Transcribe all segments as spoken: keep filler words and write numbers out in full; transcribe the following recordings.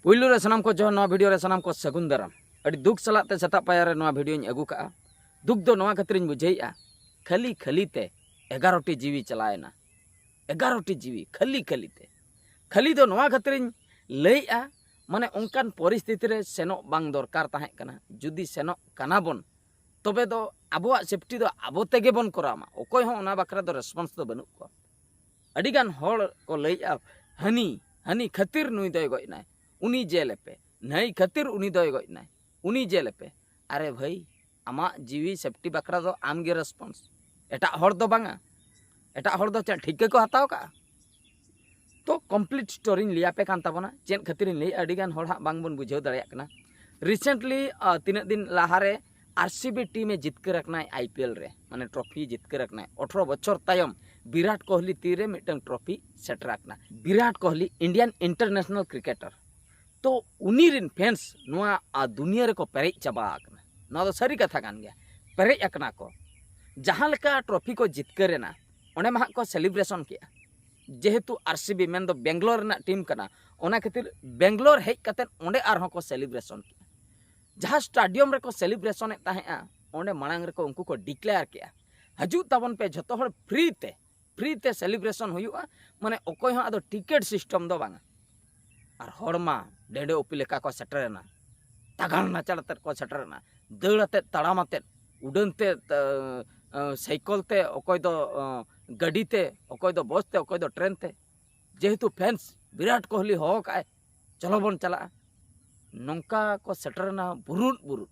ᱯᱩᱭᱞᱩ ᱨᱮ ᱥᱟᱱᱟᱢ ᱠᱚ ᱡᱚᱦᱟᱨ, ᱱᱚᱣᱟ ᱵᱷᱤᱰᱤᱭᱳ ᱨᱮ ᱥᱟᱱᱟᱢ ᱠᱚ ᱥᱟᱹᱜᱩᱱ ᱫᱟᱨᱟᱢ᱾ ᱟᱹᱰᱤ ᱫᱩᱠ ᱥᱟᱞᱟᱜ ᱛᱮ ᱥᱮᱛᱟᱜ ᱯᱟᱭᱟᱨ ᱨᱮ ᱱᱚᱣᱟ ᱵᱷᱤᱰᱤᱭᱳᱧ ᱟᱹᱜᱩ ᱠᱟᱜᱼᱟ᱾ ᱫᱩᱠ ᱫᱚ ᱱᱚᱣᱟ ᱠᱷᱟᱹᱛᱤᱨᱤᱧ ᱵᱩᱡᱷᱟᱹᱣᱮᱫᱼᱟ, ᱠᱷᱟᱹᱞᱤ ᱠᱷᱟᱹᱞᱤ ᱛᱮ ᱮᱜᱟᱨᱚ ᱴᱤ ᱡᱤᱣᱤ ᱪᱟᱞᱟᱣᱮᱱᱟ᱾ ᱮᱜᱟᱨᱚ ᱴᱤ ᱡᱤᱣᱤ ᱠᱷᱟᱹᱞᱤ ᱠᱷᱟᱹᱞᱤ ᱛᱮ᱾ ᱠᱷᱟᱹᱞᱤ ᱫᱚ ᱱᱚᱣᱟ ᱠᱷᱟᱹᱛᱤᱨᱤᱧ ᱞᱟᱹᱭᱮᱫᱼᱟ, ᱢᱟᱱᱮ ᱚᱱᱠᱟᱱ ᱯᱚᱨᱤᱥᱛᱷᱤᱛᱤ ᱨᱮ ᱥᱮᱱᱚᱜ ᱵᱟᱝ ᱫᱚᱨᱠᱟᱨ ᱛᱟᱦᱮᱸ ᱠᱟᱱᱟ᱾ ᱡᱩᱫᱤ ᱥᱮᱱᱚᱜ ᱠᱟᱱᱟ ᱵᱚᱱ, ᱛᱚᱵᱮ ᱫᱚ ᱟᱵᱚᱣᱟᱜ ᱥᱮᱯᱴᱤ ᱫᱚ ᱟᱵᱚ ᱛᱮᱜᱮ ᱵᱚᱱ ᱠᱚᱨᱟᱣ ᱢᱟ᱾ ᱚᱠᱚᱭ ᱦᱚᱸ ᱚᱱᱟ ᱵᱟᱠᱷᱨᱟ ᱫᱚ ᱨᱮᱥᱯᱚᱱᱥ ᱫᱚ ᱵᱟᱹᱱᱩᱜ ᱠᱚᱣᱟ᱾ ᱟᱹᱰᱤᱜᱟᱱ ᱦᱚᱲ ᱠᱚ ᱞᱟᱹᱭᱮᱫᱼᱟ, ᱦᱟᱹᱱᱤ, ᱦᱟᱹᱱᱤ ᱠᱷᱟᱹᱛᱤᱨ ᱱᱩᱭ ᱫᱚᱭ ᱜᱚᱡ ᱮᱱᱟᱭ, ᱩᱱᱤ ᱡᱮᱞ ᱮᱯᱮ, ᱱᱟᱹᱭ ᱠᱷᱟᱹᱛᱤᱨ ᱩᱱᱤ ᱫᱚᱭ ᱜᱚᱡ ᱮᱱᱟᱭ, ᱩᱱᱤ ᱡᱮᱞ ᱮᱯᱮ᱾ ᱟᱨᱮ ᱵᱷᱟᱹᱭ, ᱟᱢᱟᱜ ᱡᱤᱣᱤ ᱥᱮᱯᱴᱤ ᱵᱟᱠᱷᱨᱟ ᱫᱚ ᱟᱢ ᱜᱮ ᱨᱮᱥᱯᱚᱱᱥ, ᱮᱴᱟᱜ ᱦᱚᱲ ᱫᱚ ᱵᱟᱝᱟ᱾ ᱮᱴᱟᱜ ᱦᱚᱲ ᱫᱚ ᱪᱮᱫ ᱴᱷᱤᱠᱟᱹ ᱠᱚ ᱦᱟᱛᱟᱣ ᱠᱟᱜᱼᱟ? ᱛᱚ ᱠᱚᱢᱯᱞᱤᱴ ᱥᱴᱳᱨᱤᱧ ᱞᱟᱹᱭ ᱟᱯᱮ ᱠᱟᱱ ᱛᱟᱵᱚᱱᱟ᱾ ᱪᱮᱫ ᱠᱷᱟᱹᱛᱤᱨᱤᱧ ᱞᱟᱹᱭᱮᱫᱼᱟ, ᱟᱹᱰᱤᱜᱟᱱ ᱦᱚᱲ ᱦᱟᱸᱜ ᱵᱟᱝ ᱵᱚᱱ ᱵᱩᱡᱷᱟᱹᱣ ᱫᱟᱲᱮᱭᱟᱜ ᱠᱟᱱᱟ᱾ ᱨᱤᱥᱮᱱᱴᱞᱤ ᱛᱤᱱᱟᱹᱜ ᱫᱤᱱ ᱞᱟᱦᱟᱨᱮ ᱟᱨ ᱥᱤ ᱵᱤ ᱴᱤᱢ ᱮ ᱡᱤᱛᱠᱟᱹᱨ ᱟᱠᱟᱱᱟᱭ ᱟᱭ ᱯᱤ ᱮᱞ ᱨᱮ, ᱢᱟᱱᱮ ᱴᱨᱚᱯᱷᱤ ᱡᱤᱛᱠᱟᱹᱨ ᱟᱠᱟᱱᱟᱭ᱾ ᱟᱴᱷᱨᱚ ᱵᱚᱪᱷᱚᱨ ᱛᱟᱭᱚᱢ ᱵᱤᱨᱟᱴ ᱠᱳᱦᱞᱤ ᱛᱤᱨᱮ ᱢᱤᱫᱴᱟᱝ ᱴᱨᱚᱯᱷᱤ ᱥᱮᱴᱮᱨ ᱟᱠᱟᱱᱟ᱾ Virat Kohli, Indian international cricketer, ᱛᱚ ᱩᱱᱤ ᱨᱮᱱ ᱯᱷᱮᱱᱥ ᱱᱚᱣᱟ ᱟ, ᱫᱩᱱᱤᱭᱟᱹ ᱨᱮᱠᱚ ᱯᱮᱨᱮᱡ ᱪᱟᱵᱟ ᱟᱠᱟᱱᱟ᱾ ᱱᱚᱣᱟ ᱫᱚ ᱥᱟᱹᱨᱤ ᱠᱟᱛᱷᱟ ᱠᱟᱱ ᱜᱮᱭᱟ, ᱯᱮᱨᱮᱡ ᱟᱠᱟᱱᱟ ᱠᱚ᱾ ᱡᱟᱦᱟᱸ ᱞᱮᱠᱟ ᱴᱨᱚᱯᱷᱤ ᱠᱚ ᱡᱤᱛᱠᱟᱹᱨ ᱮᱱᱟ, ᱚᱸᱰᱮ ᱢᱟ ᱦᱟᱸᱜ ᱠᱚ ᱥᱮᱞᱤᱵᱨᱮᱥᱚᱱ ᱠᱮᱜᱼᱟ᱾ ᱡᱮᱦᱮᱛᱩ ᱟᱨ ᱥᱤ ᱵᱤ ᱢᱮᱱᱫᱚ ᱵᱮᱝᱜᱞᱳᱨ ᱨᱮᱱᱟᱜ ᱴᱤᱢ ᱠᱟᱱᱟ, ᱚᱱᱟ ᱠᱷᱟᱹᱛᱤᱨ ᱵᱮᱝᱜᱞᱳᱨ ᱦᱮᱡ ᱠᱟᱛᱮᱫ ᱚᱸᱰᱮ ᱟᱨᱦᱚᱸ ᱠᱚ ᱥᱮᱞᱤᱵᱨᱮᱥᱚᱱ ᱠᱮᱜᱼᱟ᱾ ᱡᱟᱦᱟᱸ ᱥᱴᱟᱰᱤᱭᱟᱢ ᱨᱮᱠᱚ ᱥᱮᱞᱤᱵᱨᱮᱥᱚᱱᱮᱫ ᱛᱟᱦᱮᱸᱜᱼᱟ, ᱚᱸᱰᱮ ᱢᱟᱲᱟᱝ ᱨᱮᱠᱚ ᱩᱱᱠᱩ ᱠᱚ ᱰᱤᱠᱞᱮᱭᱟᱨ ᱠᱮᱜᱼᱟ, ᱦᱤᱡᱩᱜ ᱛᱟᱵᱚᱱ ᱯᱮ ᱡᱷᱚᱛᱚ ᱦᱚᱲ ᱯᱷᱨᱤ ᱛᱮ, ᱯᱷᱨᱤ ᱛᱮ ᱥᱮᱞᱤᱵᱨᱮᱥᱚᱱ ᱦᱩᱭᱩᱜᱼᱟ᱾ ᱢᱟᱱᱮ ᱚᱠᱚᱭ ᱦᱚᱸ ᱟᱫᱚ ᱴᱤᱠᱤᱴ ᱥᱤᱥᱴᱮᱢ ᱫᱚ ᱵᱟᱝᱟ᱾ ᱟᱨ ᱦᱚᱲ ᱢᱟ ᱰᱮᱸᱰᱮ ᱩᱯᱤ ᱞᱮᱠᱟ ᱠᱚ ᱥᱮᱴᱮᱨᱮᱱᱟ, ᱛᱟᱜᱟᱲ ᱱᱟᱪᱟᱲ ᱟᱛᱮᱫ ᱠᱚ ᱥᱮᱴᱮᱨᱮᱱᱟ, ᱫᱟᱹᱲ ᱟᱛᱮᱫ, ᱛᱟᱲᱟᱢ ᱟᱛᱮᱫ, ᱩᱰᱟᱹᱱ ᱛᱮ, ᱛᱟ-, ᱟ, ᱥᱟᱭᱠᱚᱞ ᱛᱮ, ᱚᱠᱚᱭ ᱫᱚ ᱟ, ᱜᱟᱹᱰᱤ ᱛᱮ, ᱚᱠᱚᱭ ᱫᱚ ᱵᱚᱥ ᱛᱮ, ᱚᱠᱚᱭ ᱫᱚ ᱴᱨᱮᱱ ᱛᱮ᱾ ᱡᱮᱦᱮᱛᱩ ᱯᱷᱮᱱᱥ ᱵᱤᱨᱟᱴ ᱠᱳᱦᱞᱤ ᱦᱚᱦᱚ ᱠᱟᱜᱼᱟᱭ, ᱪᱚᱞᱚ ᱵᱚᱱ ᱪᱟᱞᱟᱜᱼᱟ᱾ ᱱᱚᱝᱠᱟ ᱠᱚ ᱥᱮᱴᱮᱨᱮᱱᱟ ᱵᱩᱨᱩᱫ ᱵᱩᱨᱩᱫ᱾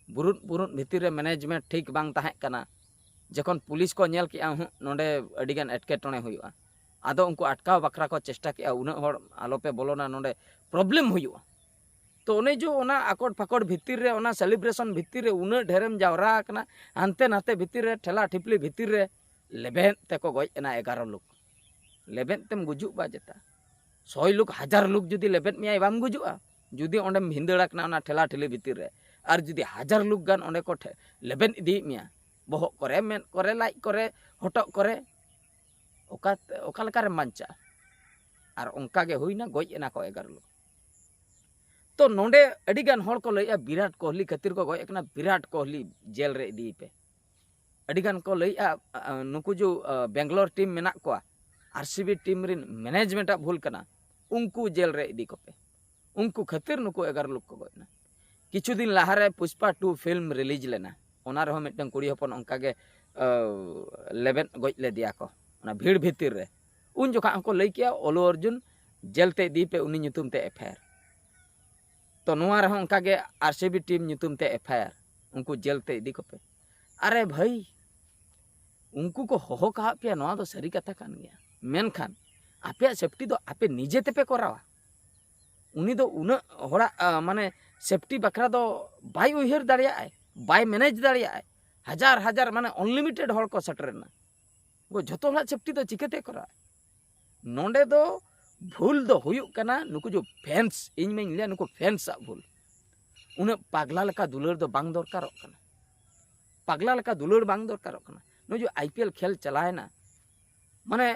ᱵᱩᱨᱩᱫ ᱵᱩᱨᱩᱫ ᱵᱷᱤᱛᱤᱨ ᱨᱮ ᱢᱮᱱᱮᱡᱽᱢᱮᱱᱴ ᱴᱷᱤᱠ ᱵᱟᱝ ᱛᱟᱦᱮᱸ ᱠᱟᱱᱟ᱾ ᱡᱚᱠᱷᱚᱱ ᱯᱩᱞᱤᱥ ᱠᱚ ᱧᱮᱞ ᱠᱮᱜᱼᱟ, ᱦᱩᱸ, ᱱᱚᱸᱰᱮ ᱟᱹᱰᱤᱜᱟᱱ ᱮᱴᱠᱮᱴᱚᱬᱮ ᱦᱩᱭᱩᱜᱼᱟ, ᱟᱫᱚ ᱩᱱᱠᱩ ᱟᱴᱠᱟᱣ ᱵᱟᱠᱷᱨᱟ ᱠᱚ ᱪᱮᱥᱴᱟ ᱠᱮᱜᱼᱟ, ᱩᱱᱟᱹᱜ ᱦᱚᱲ ᱟᱞᱚᱯᱮ ᱵᱚᱞᱚᱱᱟ, ᱱᱚᱸᱰᱮ ᱯᱨᱚᱵᱞᱮᱢ ᱦᱩᱭᱩᱜᱼᱟ᱾ ᱛᱚ ᱚᱱᱮ ᱡᱮ ᱚᱱᱟ ᱟᱠᱚᱴ ᱯᱷᱟᱠᱚᱴ ᱵᱷᱤᱛᱤᱨ ᱨᱮ, ᱚᱱᱟ ᱥᱮᱞᱤᱵᱨᱮᱥᱚᱱ ᱵᱷᱤᱛᱤᱨ ᱨᱮ ᱩᱱᱟᱹᱜ ᱰᱷᱮᱨᱮᱢ ᱡᱟᱣᱨᱟ ᱟᱠᱟᱱᱟ, ᱦᱟᱱᱛᱮ ᱱᱟᱛᱮ ᱵᱷᱤᱛᱤᱨ ᱨᱮ, ᱴᱷᱮᱞᱟ ᱴᱷᱤᱯᱞᱤ ᱵᱷᱤᱛᱤᱨ ᱨᱮ ᱞᱮᱵᱮᱫ ᱛᱮᱠᱚ ᱜᱚᱡ ᱮᱱᱟ ᱮᱜᱟᱨᱚ ᱞᱳᱠ᱾ ᱞᱮᱵᱮᱫ ᱛᱮᱢ ᱜᱩᱡᱩᱜ ᱵᱟ ᱡᱮᱛᱟ᱾ ᱥᱚᱭ ᱞᱳᱠ, ᱦᱟᱡᱟᱨ ᱞᱳᱠ ᱡᱩᱫᱤ ᱞᱮᱵᱮᱫ ᱢᱮᱭᱟᱭ, ᱵᱟᱢ ᱜᱩᱡᱩᱜᱼᱟ? ᱡᱩᱫᱤ ᱚᱸᱰᱮᱢ ᱵᱷᱤᱸᱫᱟᱹᱲ ᱟᱠᱟᱱᱟ ᱚᱱᱟ ᱴᱷᱮᱞᱟ ᱴᱷᱤᱞᱤ ᱵᱷᱤᱛᱤᱨ ᱨᱮ, ᱟᱨ ᱡᱩᱫᱤ ᱦᱟᱡᱟᱨ ᱞᱳᱠ ᱜᱟᱱ ᱚᱸᱰᱮ ᱠᱚ ᱴᱷᱮ-, ᱞᱮᱵᱮᱫ ᱤᱫᱤᱭᱮᱫ ᱢᱮᱭᱟ, ᱵᱚᱦᱚᱜ ᱠᱚᱨᱮ, ᱢᱮᱫ ᱠᱚᱨᱮ, ᱞᱟᱡ ᱠᱚᱨᱮ, ᱦᱚᱴᱚᱜ ᱠᱚᱨᱮ, ᱚᱠᱟ, ᱚᱠᱟ ᱞᱮᱠᱟᱨᱮᱢ ᱵᱟᱧᱪᱟᱜᱼᱟ? ᱟᱨ ᱚᱱᱠᱟ ᱜᱮ ᱦᱩᱭᱱᱟ, ᱜᱚᱡ ᱮᱱᱟ ᱠᱚ ᱮᱜᱟᱨᱚ ᱞᱳᱠ᱾ ᱛᱚ ᱱᱚᱰᱮ ᱟᱹᱰᱤ ᱜᱟᱱ ᱦᱚᱲ ᱠᱚ ᱞᱟᱹᱭᱮᱜᱼᱟ, ᱵᱤᱨᱟᱴ ᱠᱳᱦᱞᱤ ᱠᱷᱟᱹᱛᱤᱨ ᱠᱚ ᱜᱚᱡ ᱟᱠᱟᱱᱟ, ᱵᱤᱨᱟᱴ ᱠᱳᱦᱞᱤ ᱡᱮᱞ ᱨᱮ ᱤᱫᱤᱭᱮ ᱯᱮ᱾ ᱟᱹᱰᱤ ᱜᱟᱱ ᱠᱚ ᱞᱟᱹᱭᱮᱜᱼᱟ, ᱟ, ᱱᱩᱠᱩ ᱡᱮ, ᱟ, ᱵᱮᱝᱜᱟᱞᱳᱨ ᱴᱤᱢ ᱢᱮᱱᱟᱜ ᱠᱚᱣᱟ, ᱟᱨ ᱥᱤ ᱵᱤ ᱴᱤᱢ ᱨᱮᱱ ᱢᱮᱱᱮᱡᱽᱢᱮᱱᱴ ᱟᱜ ᱵᱷᱩᱞ ᱠᱟᱱᱟ, ᱩᱱᱠᱩ ᱡᱮᱞ ᱨᱮ ᱤᱫᱤ ᱠᱚᱯᱮ᱾ ᱩᱱᱠᱩ ᱠᱷᱟᱹᱛᱤᱨ ᱱᱩᱠᱩ ᱮᱜᱟᱨᱚ ᱞᱳᱠ ᱠᱚ ᱜᱚᱡ ᱮᱱᱟ᱾ ᱠᱤᱪᱷᱩ ᱫᱤᱱ ᱞᱟᱦᱟᱨᱮ ᱯᱩᱥᱯᱟ ᱴᱩ ᱯᱷᱤᱞᱢ ᱨᱤᱞᱤᱡᱽ ᱞᱮᱱᱟ, ᱚᱱᱟ ᱨᱮᱦᱚᱸ ᱢᱤᱫᱴᱟᱝ ᱠᱩᱲᱤ ᱦᱚᱯᱚᱱ ᱚᱱᱠᱟᱜᱮ, ᱟ, ᱞᱮᱵᱮᱫ ᱜᱚᱡ ᱞᱮᱫᱮᱭᱟ ᱠᱚ ᱚᱱᱟ ᱵᱷᱤᱲ ᱵᱷᱤᱛᱤᱨ ᱨᱮ᱾ ᱩᱱ ᱡᱚᱠᱷᱟᱜ ᱦᱚᱸᱠᱚ ᱞᱟᱹᱭ ᱠᱮᱜᱼᱟ, ᱚᱞᱩ ᱚᱨᱡᱩᱱ ᱡᱮᱞ ᱛᱮ ᱤᱫᱤᱭᱮ ᱯᱮ, ᱩᱱᱤ ᱧᱩᱛᱩᱢ ᱛᱮ ᱮᱯᱷ ᱟᱭ ᱟᱨ᱾ ᱛᱚ ᱱᱚᱣᱟ ᱨᱮᱦᱚᱸ ᱚᱱᱠᱟᱜᱮ ᱟᱨ ᱥᱤ ᱵᱤ ᱴᱤᱢ ᱧᱩᱛᱩᱢ ᱛᱮ ᱮᱯᱷ ᱟᱭ ᱟᱨ, ᱩᱱᱠᱩ ᱡᱮᱞ ᱛᱮ ᱤᱫᱤ ᱠᱚᱯᱮ᱾ ᱟᱨᱮ ᱵᱷᱟᱹᱭ, ᱩᱱᱠᱩ ᱠᱚ ᱦᱚᱦᱚ ᱠᱟᱜ ᱯᱮᱭᱟ, ᱱᱚᱣᱟ ᱫᱚ ᱥᱟᱹᱨᱤ ᱠᱟᱛᱷᱟ ᱠᱟᱱ ᱜᱮᱭᱟ, ᱢᱮᱱᱠᱷᱟᱱ ᱟᱯᱮᱭᱟᱜ ᱥᱮᱯᱴᱤ ᱫᱚ ᱟᱯᱮ ᱱᱤᱡᱮ ᱛᱮᱯᱮ ᱠᱚᱨᱟᱣᱟ᱾ ᱩᱱᱤ ᱫᱚ ᱩᱱᱟᱹᱜ ᱦᱚᱲᱟᱜ, ᱟ, ᱢᱟᱱᱮ ᱥᱮᱯᱴᱤ ᱵᱟᱠᱷᱨᱟ ᱫᱚ ᱵᱟᱭ ᱩᱭᱦᱟᱹᱨ ᱫᱟᱲᱮᱭᱟᱜᱼᱟᱭ, ᱵᱟᱭ ᱢᱮᱱᱮᱡᱽ ᱫᱟᱲᱮᱭᱟᱜᱼᱟᱭ᱾ ᱦᱟᱡᱟᱨ ᱦᱟᱡᱟᱨ, ᱢᱟᱱᱮ ᱟᱱᱞᱤᱢᱤᱴᱮᱰ ᱦᱚᱲ ᱠᱚ ᱥᱮᱴᱮᱨᱮᱱᱟ᱾ ᱩᱱᱠᱩ ᱡᱷᱚᱛᱚ ᱦᱚᱲᱟᱜ ᱥᱮᱯᱴᱤ ᱫᱚ ᱪᱤᱠᱟᱹᱛᱮ ᱠᱚᱨᱟᱣᱟ? ᱱᱚᱰᱮ ᱫᱚ ᱵᱷᱩᱞ ᱫᱚ ᱦᱩᱭᱩᱜ ᱠᱟᱱᱟ ᱱᱩᱠᱩ ᱡᱮ ᱯᱷᱮᱱᱥ, ᱤᱧ ᱢᱟᱧ ᱞᱟᱹᱭᱟ ᱱᱩᱠᱩ ᱯᱷᱮᱱᱥ ᱟᱜ ᱵᱷᱩᱞ᱾ ᱩᱱᱟᱹᱜ ᱯᱟᱜᱽᱞᱟ ᱞᱮᱠᱟ ᱫᱩᱞᱟᱹᱲ ᱫᱚ ᱵᱟᱝ ᱫᱚᱨᱠᱟᱨᱚᱜ ᱠᱟᱱᱟ, ᱯᱟᱜᱽᱞᱟ ᱞᱮᱠᱟ ᱫᱩᱞᱟᱹᱲ ᱵᱟᱝ ᱫᱚᱨᱠᱟᱨᱚᱜ ᱠᱟᱱᱟ᱾ ᱱᱚᱜᱼᱚᱭ ᱡᱮ ᱟᱭ ᱯᱤ ᱮᱞ ᱠᱷᱮᱞ ᱪᱟᱞᱟᱣᱮᱱᱟ, ᱢᱟᱱᱮ,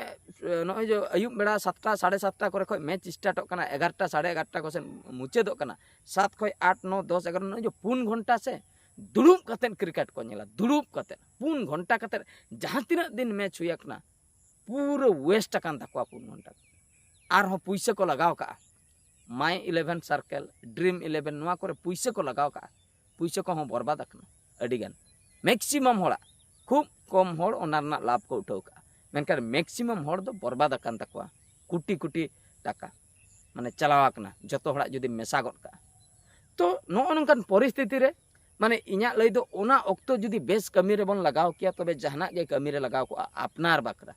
ᱱᱚᱜᱼᱚᱭ ᱡᱮ ᱟᱹᱭᱩᱵ ᱵᱮᱲᱟ ᱥᱟᱛᱴᱟ, ᱥᱟᱲᱮ ᱥᱟᱛᱴᱟ ᱠᱚᱨᱮ ᱠᱷᱚᱱ ᱢᱮᱪ ᱥᱴᱟᱨᱴᱚᱜ ᱠᱟᱱᱟ, ᱮᱜᱟᱨᱚᱴᱟ, ᱥᱟᱲᱮ ᱮᱜᱟᱨᱚᱴᱟ ᱠᱚᱥᱮᱫ ᱢᱩᱪᱟᱹᱫᱚᱜ ᱠᱟᱱᱟ, ᱥᱟᱛ ᱠᱷᱚᱱ ᱟᱴ, ᱱᱚ, ᱫᱚᱥ, ᱮᱜᱟᱨᱚ, ᱱᱚᱜᱼᱚᱭ ᱡᱮ ᱯᱩᱱ ᱜᱷᱚᱱᱴᱟ ᱥᱮ ᱫᱩᱲᱩᱵ ᱠᱟᱛᱮᱫ ᱠᱨᱤᱠᱮᱴ ᱠᱚ ᱧᱮᱞᱟ, ᱫᱩᱲᱩᱵ ᱠᱟᱛᱮᱫ ᱯᱩᱱ ᱜᱷᱚᱱᱴᱟ ᱠᱟᱛᱮᱫ ᱡᱟᱦᱟᱸ ᱛᱤᱱᱟᱹᱜ ᱫᱤᱱ ᱢᱮᱪ ᱦᱩᱭ ᱟᱠᱟᱱᱟ, ᱯᱩᱨᱟᱹ ᱣᱮᱥᱴ ᱟᱠᱟᱱ ᱛᱟᱠᱚᱣᱟ ᱯᱩᱱ ᱜᱷᱚᱱᱴᱟ᱾ ᱟᱨᱦᱚᱸ ᱯᱩᱭᱥᱟᱹ ᱠᱚ ᱞᱟᱜᱟᱣ ᱠᱟᱜᱼᱟ, ᱢᱟᱭ ᱤᱞᱮᱵᱷᱮᱱ ᱥᱟᱨᱠᱮᱞ, ᱰᱨᱤᱢ ᱤᱞᱮᱵᱷᱮᱱ, ᱱᱚᱣᱟ ᱠᱚᱨᱮ ᱯᱩᱭᱥᱟᱹ ᱠᱚ ᱞᱟᱜᱟᱣ ᱠᱟᱜᱼᱟ, ᱯᱩᱭᱥᱟᱹ ᱠᱚᱦᱚᱸ ᱵᱚᱨᱵᱟᱫ ᱟᱠᱟᱱᱟ ᱟᱹᱰᱤᱜᱟᱱ᱾ ᱢᱮᱠᱥᱤᱢᱟᱢ ᱦᱚᱲᱟᱜ, ᱠᱷᱩᱵ ᱠᱚᱢ ᱦᱚᱲ ᱚᱱᱟ ᱨᱮᱱᱟᱜ ᱞᱟᱵᱷ ᱠᱚ ᱩᱴᱷᱟᱹᱣ ᱠᱟᱜᱼᱟ, ᱢᱮᱱᱠᱷᱟᱱ ᱢᱮᱠᱥᱤᱢᱟᱢ ᱦᱚᱲ ᱫᱚ ᱵᱚᱨᱵᱟᱫ ᱟᱠᱟᱱ ᱛᱟᱠᱚᱣᱟ ᱠᱳᱴᱤ ᱠᱳᱴᱤ ᱴᱟᱠᱟ, ᱢᱟᱱᱮ ᱪᱟᱞᱟᱣ ᱟᱠᱟᱱᱟ ᱡᱚᱛᱚ ᱦᱚᱲᱟᱜ ᱡᱩᱫᱤ ᱢᱮᱥᱟ ᱜᱚᱫ ᱠᱟᱜᱼᱟ᱾ ᱛᱚ ᱱᱚᱜᱼᱚ ᱱᱚᱝᱠᱟᱱ ᱯᱚᱨᱤᱥᱛᱷᱤᱛᱤ ᱨᱮ, ᱢᱟᱱᱮ ᱤᱧᱟᱹᱜ ᱞᱟᱹᱭ ᱫᱚ ᱚᱱᱟ ᱚᱠᱛᱚ ᱡᱩᱫᱤ ᱵᱮᱥ ᱠᱟᱹᱢᱤ ᱨᱮᱵᱚᱱ ᱞᱟᱜᱟᱣ ᱠᱮᱭᱟ, ᱛᱚᱵᱮ ᱡᱟᱦᱟᱱᱟᱜ ᱜᱮ ᱠᱟᱹᱢᱤ ᱨᱮ ᱞᱟᱜᱟᱣ ᱠᱚᱜᱼᱟ ᱟᱯᱱᱟᱨ ᱵᱟᱠᱷᱨᱟ᱾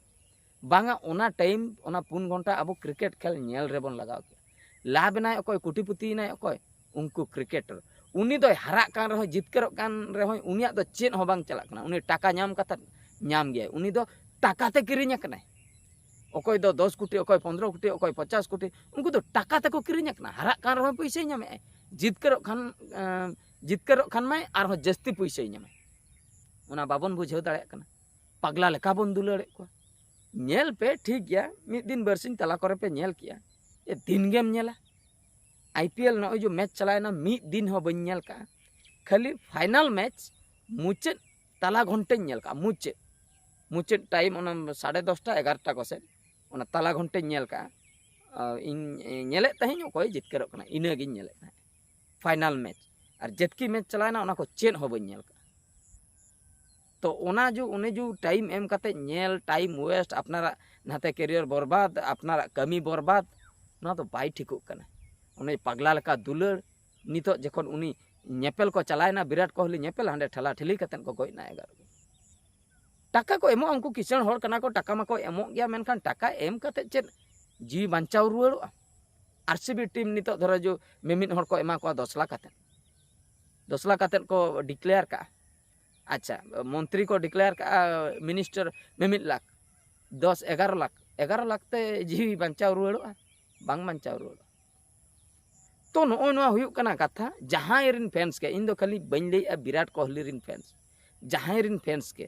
ᱵᱟᱝᱟ, ᱚᱱᱟ ᱴᱟᱭᱤᱢ, ᱚᱱᱟ ᱯᱩᱱ ᱜᱷᱚᱱᱴᱟ ᱟᱵᱚ ᱠᱨᱤᱠᱮᱴ ᱠᱷᱮᱞ ᱧᱮᱞ ᱨᱮᱵᱚᱱ ᱞᱟᱜᱟᱣ ᱠᱮᱭᱟ᱾ ᱞᱟᱵᱷ ᱮᱱᱟᱭ ᱚᱠᱚᱭ, ᱠᱳᱴᱤᱯᱚᱛᱤᱭᱮᱱᱟᱭ ᱚᱠᱚᱭ, ᱩᱱᱠᱩ ᱠᱨᱤᱠᱮᱴᱟᱨ᱾ ᱩᱱᱤ ᱫᱚᱭ ᱦᱟᱨᱟᱜ ᱠᱟᱱ ᱨᱮᱦᱚᱸ, ᱡᱤᱛᱠᱟᱹᱨᱚᱜ ᱠᱟᱱ ᱨᱮᱦᱚᱸ, ᱩᱱᱤᱭᱟᱜ ᱫᱚ ᱪᱮᱫ ᱦᱚᱸ ᱵᱟᱝ ᱪᱟᱞᱟᱜ ᱠᱟᱱᱟ᱾ ᱩᱱᱤ ᱴᱟᱠᱟ ᱧᱟᱢ ᱠᱟᱛᱮ ᱧᱟᱢ ᱜᱮᱭᱟᱭ, ᱩᱱᱤ ᱫᱚ ᱴᱟᱠᱟ ᱛᱮ ᱠᱤᱨᱤᱧ ᱟᱠᱟᱱᱟᱭ᱾ ᱚᱠᱚᱭ ᱫᱚ ᱫᱚᱥ ᱠᱳᱴᱤ, ᱚᱠᱚᱭ ᱯᱚᱱᱫᱽᱨᱚ ᱠᱳᱴᱤ, ᱚᱠᱚᱭ ᱯᱚᱪᱟᱥ ᱠᱳᱴᱤ, ᱩᱱᱠᱩ ᱫᱚ ᱴᱟᱠᱟ ᱛᱮᱠᱚ ᱠᱤᱨᱤᱧ ᱟᱠᱟᱱᱟ᱾ ᱦᱟᱨᱟᱜ ᱠᱟᱱ ᱨᱮᱦᱚᱸ ᱯᱩᱭᱥᱟᱹᱭ ᱧᱟᱢᱮᱜᱼᱟᱭ, ᱡᱤᱛᱠᱟᱹᱨᱚᱜ ᱠᱷᱟᱱ, ᱮᱸ, ᱡᱤᱛᱠᱟᱹᱨᱚᱜ ᱠᱷᱟᱱ ᱢᱟᱭ ᱟᱨᱦᱚᱸ ᱡᱟᱹᱥᱛᱤ ᱯᱩᱭᱥᱟᱹᱭ ᱧᱟᱢᱟ᱾ ᱚᱱᱟ ᱵᱟᱵᱚᱱ ᱵᱩᱡᱷᱟᱹᱣ ᱫᱟᱲᱮᱭᱟᱜ ᱠᱟᱱᱟ, ᱯᱟᱜᱽᱞᱟ ᱞᱮᱠᱟ ᱵᱚᱱ ᱫᱩᱞᱟᱹᱲᱮᱫ ᱠᱚᱣᱟ᱾ ᱧᱮᱞ ᱯᱮ, ᱴᱷᱤᱠ ᱜᱮᱭᱟ, ᱢᱤᱫ ᱫᱤᱱ ᱵᱟᱨᱥᱤᱧ ᱛᱟᱞᱟ ᱠᱚᱨᱮ ᱯᱮ ᱧᱮᱞ ᱠᱮᱜᱼᱟ, ᱮ, ᱫᱤᱱ ᱜᱮᱢ ᱧᱮᱞᱟ᱾ ᱟᱭ ᱯᱤ ᱮᱞ ᱱᱚᱜᱼᱚᱭ ᱡᱮ ᱢᱮᱪ ᱪᱟᱞᱟᱣᱮᱱᱟ, ᱢᱤᱫ ᱫᱤᱱ ᱦᱚᱸ ᱵᱟᱹᱧ ᱧᱮᱞ ᱠᱟᱜᱼᱟ᱾ ᱠᱷᱟᱹᱞᱤ ᱯᱷᱟᱭᱱᱟᱞ ᱢᱮᱪ ᱢᱩᱪᱟᱹᱫ ᱛᱟᱞᱟ ᱜᱷᱚᱱᱴᱟᱧ ᱧᱮᱞ ᱠᱟᱜᱼᱟ, ᱢᱩᱪᱟᱹᱫ, ᱢᱩᱪᱟᱹᱫ ᱴᱟᱭᱤᱢ ᱚᱱᱟ ᱥᱟᱲᱮ ᱫᱚᱥᱴᱟ ᱮᱜᱟᱨᱚᱴᱟ ᱠᱚᱥᱮᱫ, ᱚᱱᱟ ᱛᱟᱞᱟ ᱜᱷᱚᱱᱴᱟᱧ ᱧᱮᱞ ᱠᱟᱜᱼᱟ᱾ ᱟᱨ ᱤᱧ ᱧᱮᱞᱮᱫ ᱛᱟᱦᱮᱸᱧ ᱚᱠᱚᱭ ᱡᱤᱛᱠᱟᱹᱨᱚᱜ ᱠᱟᱱᱟ, ᱤᱱᱟᱹᱜᱤᱧ ᱧᱮᱞᱮᱫ ᱛᱟᱦᱮᱸᱫ ᱯᱷᱟᱭᱱᱟᱞ ᱢᱮᱪ᱾ ᱟᱨ ᱡᱮᱛᱠᱤ ᱢᱮᱪ ᱪᱟᱞᱟᱣᱮᱱᱟ, ᱚᱱᱟ ᱠᱚ ᱪᱮᱫ ᱦᱚᱸ ᱵᱟᱹᱧ ᱧᱮᱞ ᱠᱟᱜᱼᱟ᱾ ᱛᱚ ᱚᱱᱟ ᱡᱩ ᱚᱱᱮ ᱡᱩ ᱴᱟᱭᱤᱢ ᱮᱢ ᱠᱟᱛᱮ ᱧᱮᱞ, ᱴᱟᱭᱤᱢ ᱳᱭᱮᱥᱴ, ᱟᱯᱱᱟᱨᱟᱜ ᱱᱟᱛᱮ ᱠᱮᱨᱤᱭᱟᱨ ᱵᱚᱨᱵᱟᱫ, ᱟᱯᱱᱟᱨᱟᱜ ᱠᱟᱹᱢᱤ ᱵᱚᱨᱵᱟᱫ, ᱱᱚᱣᱟ ᱫᱚ ᱵᱟᱭ ᱴᱷᱤᱠᱚᱜ ᱠᱟᱱᱟ᱾ ᱚᱱᱮ ᱯᱟᱜᱽᱞᱟ ᱞᱮᱠᱟ ᱫᱩᱞᱟᱹᱲ᱾ ᱱᱤᱛᱚᱜ ᱡᱚᱠᱷᱚᱱ ᱩᱱᱤ ᱧᱮᱯᱮᱞ ᱠᱚ ᱪᱟᱞᱟᱣᱮᱱᱟ, ᱵᱤᱨᱟᱴ ᱠᱳᱦᱞᱤ ᱧᱮᱯᱮᱞ, ᱦᱟᱸᱰᱮ ᱴᱷᱮᱞᱟ ᱴᱷᱤᱞᱤ ᱠᱟᱛᱮ ᱠᱚ ᱜᱚᱡ ᱮᱱᱟ ᱮᱜᱟᱨᱚ ᱜᱮ᱾ ᱴᱟᱠᱟ ᱠᱚ ᱮᱢᱚᱜᱼᱟ, ᱩᱱᱠᱩ ᱠᱤᱥᱟᱹᱬ ᱦᱚᱲ ᱠᱟᱱᱟ ᱠᱚ, ᱴᱟᱠᱟ ᱢᱟᱠᱚ ᱮᱢᱚᱜ ᱜᱮᱭᱟ, ᱢᱮᱱᱠᱷᱟᱱ ᱴᱟᱠᱟ ᱮᱢ ᱠᱟᱛᱮ ᱪᱮᱫ ᱡᱤᱣᱤ ᱵᱟᱧᱪᱟᱣ ᱨᱩᱣᱟᱹᱲᱚᱜᱼᱟ? ᱟᱨ ᱥᱤ ᱵᱤ ᱴᱤᱢ ᱱᱤᱛᱚᱜ ᱫᱷᱚᱨᱚ ᱡᱩ ᱢᱤᱢᱤᱫ ᱦᱚᱲ ᱠᱚ ᱮᱢᱟ ᱠᱚᱣᱟ ᱫᱚᱥ ᱞᱟᱠᱷ ᱠᱟᱛᱮ, ᱫᱚᱥ ᱞᱟᱠᱷ ᱠᱟᱛᱮ ᱠᱚ ᱰᱤᱠᱞᱮᱭᱟᱨ ᱠᱟᱜᱼᱟ᱾ ᱟᱪᱪᱷᱟ, ᱢᱚᱱᱛᱨᱤ ᱠᱚ ᱰᱤᱠᱞᱮᱭᱟᱨ ᱠᱟᱜᱼᱟ, ᱢᱤᱱᱤᱥᱴᱟᱨ ᱢᱤᱢᱤᱫ ᱞᱟᱠᱷ, ᱫᱚᱥ, ᱮᱜᱟᱨᱚ ᱞᱟᱠᱷ, ᱮᱜᱟᱨᱚ ᱞᱟᱠᱷ ᱛᱮ ᱡᱤᱣᱤ ᱵᱟᱧᱪᱟᱣ ᱨᱩᱣᱟᱹᱲᱚᱜᱼᱟ? ᱵᱟᱝ ᱵᱟᱧᱪᱟᱣ ᱨᱩᱣᱟᱹᱲᱚᱜᱼᱟ᱾ ᱛᱚ ᱱᱚᱜᱼᱚᱭ ᱱᱚᱣᱟ ᱦᱩᱭᱩᱜ ᱠᱟᱱᱟ ᱠᱟᱛᱷᱟ, ᱡᱟᱦᱟᱸᱭ ᱨᱮᱱ ᱯᱷᱮᱱᱥ ᱜᱮ, ᱤᱧ ᱫᱚ ᱠᱷᱟᱹᱞᱤ ᱵᱟᱹᱧ ᱞᱟᱹᱭᱮᱜᱼᱟ ᱵᱤᱨᱟᱴ ᱠᱳᱦᱞᱤ ᱨᱮᱱ ᱯᱷᱮᱱᱥ, ᱡᱟᱦᱟᱸᱭ ᱨᱮᱱ ᱯᱷᱮᱱᱥ ᱜᱮ,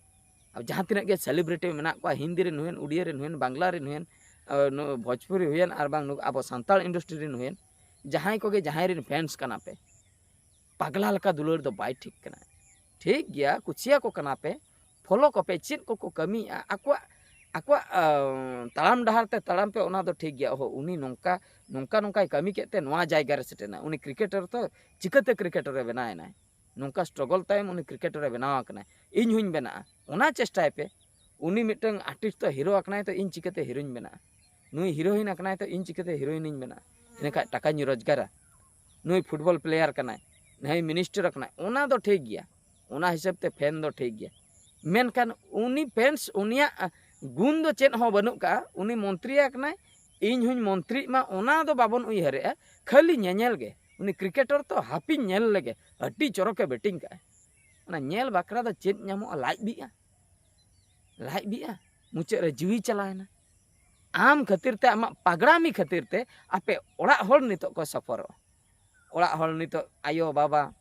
ᱟᱨ ᱡᱟᱦᱟᱸ ᱛᱤᱱᱟᱹᱜ ᱜᱮ ᱥᱮᱞᱤᱵᱨᱤᱴᱤ ᱢᱮᱱᱟᱜ ᱠᱚᱣᱟ, ᱦᱤᱱᱫᱤ ᱨᱮᱱ ᱦᱩᱭᱮᱱ, ᱩᱲᱤᱭᱟ ᱨᱮᱱ ᱦᱩᱭᱮᱱ, ᱵᱟᱝᱞᱟ ᱨᱮᱱ ᱦᱩᱭᱮᱱ, ᱟᱨ ᱱᱩ-, ᱵᱷᱳᱡᱽᱯᱩᱨᱤ ᱦᱩᱭᱮᱱ, ᱟᱨ ᱵᱟᱝ ᱱᱩ-, ᱟᱵᱚ ᱥᱟᱱᱛᱟᱲ ᱤᱱᱰᱟᱥᱴᱨᱤ ᱨᱮᱱ ᱦᱩᱭᱮᱱ, ᱡᱟᱦᱟᱸᱭ ᱠᱚᱜᱮ ᱡᱟᱦᱟᱸᱭ ᱨᱮᱱ ᱯᱷᱮᱱᱥ ᱠᱟᱱᱟ ᱯᱮ, ᱯᱟᱜᱽᱞᱟ ᱞᱮᱠᱟ ᱫᱩᱞᱟᱹᱲ ᱫᱚ ᱵᱟᱭ ᱴᱷᱤᱠ ᱠᱟᱱᱟ᱾ ᱴᱷᱤᱠ ᱜᱮᱭᱟ, ᱠᱩᱥᱤᱭᱟᱠᱚ ᱠᱟᱱᱟ ᱯᱮ, ᱯᱷᱚᱞᱳ ᱠᱚᱯᱮ, ᱪᱮᱫ ᱠᱚᱠᱚ ᱠᱟᱹᱢᱤᱭᱮᱫᱼᱟ, ᱟᱠᱚᱣᱟᱜ, ᱟᱠᱚᱣᱟᱜ, ᱟᱸ, ᱛᱟᱲᱟᱢ ᱰᱟᱦᱟᱨ ᱛᱮ ᱛᱟᱲᱟᱢ ᱯᱮ, ᱚᱱᱟ ᱫᱚ ᱴᱷᱤᱠ ᱜᱮᱭᱟ᱾ ᱚᱦᱚ, ᱩᱱᱤ ᱱᱚᱝᱠᱟ, ᱱᱚᱝᱠᱟ, ᱱᱚᱝᱠᱟᱭ ᱠᱟᱹᱢᱤ ᱠᱮᱫ ᱛᱮ ᱱᱚᱣᱟ ᱡᱟᱭᱜᱟ ᱨᱮ ᱥᱮᱴᱮᱨᱱᱟ᱾ ᱩᱱᱤ ᱠᱨᱤᱠᱮᱴᱟᱨ ᱛᱚ ᱪᱤᱠᱟᱹᱛᱮ ᱠᱨᱤᱠᱮᱴᱟᱨ ᱮ ᱵᱮᱱᱟᱣ ᱮᱱᱟᱭ? ᱱᱚᱝᱠᱟ ᱥᱴᱨᱚᱜᱚᱞ ᱛᱟᱭᱚᱢ ᱩᱱᱤ ᱠᱨᱤᱠᱮᱴᱟᱨ ᱮ ᱵᱮᱱᱟᱣ ᱟᱠᱟᱱᱟᱭ᱾ ᱤᱧ ᱦᱚᱧ ᱵᱮᱱᱟᱜᱼᱟ, ᱚᱱᱟ ᱪᱮᱥᱴᱟᱭ ᱯᱮ᱾ ᱩᱱᱤ ᱢᱤᱫᱴᱟᱝ ᱟᱨᱴᱤᱥᱴ ᱫᱚ ᱦᱤᱨᱳ ᱟᱠᱟᱱᱟᱭ, ᱛᱚ ᱤᱧ ᱪᱤᱠᱟᱹᱛᱮ ᱦᱤᱨᱳᱧ ᱵᱮᱱᱟᱜᱼᱟ? ᱱᱩᱭ ᱦᱤᱨᱳᱭᱤᱱ ᱟᱠᱟᱱᱟᱭ, ᱛᱚ ᱤᱧ ᱪᱤᱠᱟᱹᱛᱮ ᱦᱤᱨᱳᱭᱤᱱᱤᱧ ᱵᱮᱱᱟᱜᱼᱟ? ᱤᱱᱟᱹᱠᱷᱟᱡ ᱴᱟᱠᱟᱧ ᱨᱳᱡᱽᱜᱟᱨᱟ᱾ ᱱᱩᱭ ᱯᱷᱩᱴᱵᱚᱞ ᱯᱞᱮᱭᱟᱨ ᱠᱟᱱᱟᱭ, ᱱᱩᱭ ᱢᱤᱱᱤᱥᱴᱟᱨ ᱟᱠᱟᱱᱟᱭ, ᱚᱱᱟ ᱫᱚ ᱴᱷᱤᱠ ᱜᱮᱭᱟ, ᱚᱱᱟ ᱦᱤᱥᱟᱹᱵ ᱛᱮ ᱯᱷᱮᱱ ᱫᱚ ᱴᱷᱤᱠ ᱜᱮᱭᱟ᱾ ᱢᱮᱱᱠᱷᱟᱱ ᱩᱱᱤ ᱯᱷᱮᱱᱥ, ᱩᱱᱤᱭᱟᱜ ᱜᱩᱱ ᱫᱚ ᱪᱮᱫ ᱦᱚᱸ ᱵᱟᱹᱱᱩᱜ ᱠᱟᱜᱼᱟ᱾ ᱩᱱᱤ ᱢᱚᱱᱛᱨᱤ ᱟᱠᱟᱱᱟᱭ, ᱤᱧ ᱦᱚᱧ ᱢᱚᱱᱛᱨᱤᱜ ᱢᱟ, ᱚᱱᱟ ᱫᱚ ᱵᱟᱵᱚᱱ ᱩᱭᱦᱟᱹᱨᱮᱜᱼᱟ᱾ ᱠᱷᱟᱹᱞᱤ ᱧᱮᱧᱮᱞ ᱜᱮ᱾ ᱩᱱᱤ ᱠᱨᱤᱠᱮᱴᱚᱨ ᱛᱚ ᱦᱟᱯᱤᱧ ᱧᱮᱞ ᱞᱮᱜᱮ, ᱟᱹᱰᱤ ᱪᱚᱨᱚᱠᱮ ᱵᱮᱴᱤᱝ ᱠᱟᱜᱼᱟᱭ᱾ ᱚᱱᱟ ᱧᱮᱞ ᱵᱟᱠᱷᱨᱟ ᱫᱚ ᱪᱮᱫ ᱧᱟᱢᱚᱜᱼᱟ? ᱞᱟᱡ ᱵᱤᱜᱼᱟ, ᱞᱟᱡ ᱵᱤᱜᱼᱟ, ᱢᱩᱪᱟᱹᱫ ᱨᱮ ᱡᱤᱣᱤ ᱪᱟᱞᱟᱣᱮᱱᱟ᱾ ᱟᱢ ᱠᱷᱟᱹᱛᱤᱨ ᱛᱮ, ᱟᱢᱟᱜ ᱯᱟᱜᱽᱲᱟᱢᱤ ᱠᱷᱟᱹᱛᱤᱨ ᱛᱮ ᱟᱯᱮ ᱚᱲᱟᱜ ᱦᱚᱲ ᱱᱤᱛᱚᱜ ᱠᱚ ᱥᱟᱯᱷᱚᱨᱚᱜᱼᱟ᱾ ᱚᱲᱟᱜ ᱦᱚᱲ ᱱᱤᱛᱚᱜ ᱟᱭᱳ, ᱵᱟᱵᱟ,